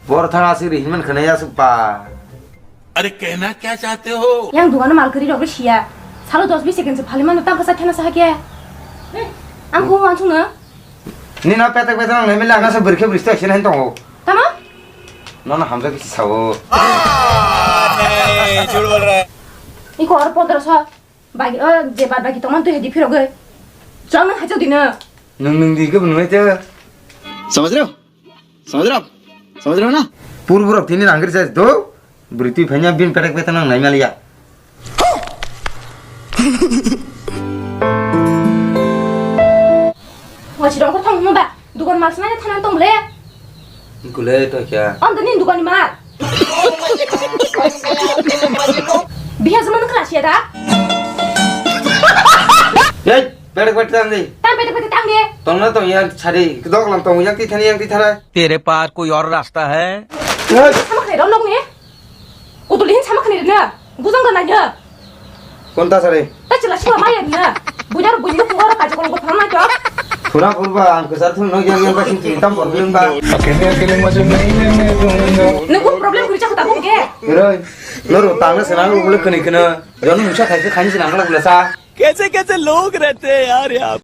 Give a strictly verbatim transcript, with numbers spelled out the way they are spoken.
Bor thang aswk ri hinman khwnai aswk pa. अरे कहना क्या चाहते हो? Yang dugano mal kwrwi rok siya. Salo dos bis second se phali mano tang kasa thena saha khe. Ang ko wansung na. Ni na petak petak nang nemela ang sa bwrkhe bwrkhe sin han tongo. Tama? No na hamsa kisi sao. Iko ar pondro so. Bagi o je bad bagi tongman tu hedi phirogoi. Chang nang hacho dina. Nung nung di ke bunung te. समझ रहे हो? समझ रहे हो आप? समझ रहे हो ना? Pur burok tini nangri jai do. Bwrwi twi phanya bin petak petak nang nai maliya. Wachirong ko thong ba. Dugan mas nai thanan tong le. Gule to kya? On dani dugan ni mar. Biha zaman kelas ya da? Hey, petak petak tang di. Tan petak petak tang di. Tong na tong ya chari. Dok lang tong yang ti thani yang ti thara. तेरे पास कोई और रास्ता है? Hey. Sama kene rom nok ni. Kutul hin sama kene na. Bujang ga nanya. Konta sare? Ta chila chila maya na. Bujar bunyi ko ora kaja ko ko thang na to. Pura purba ang kesar thun no yang yang kasing cinta problem ba. अकेले अकेले मजे नहीं लेने दूंगा। Nunggu problem kuri chakta bungke. Roi. Noro tangna senang lo bole kene kene. Jon musa khai khai senang lo bole sa. कैसे कैसे लोग रहते हैं यार यहाँ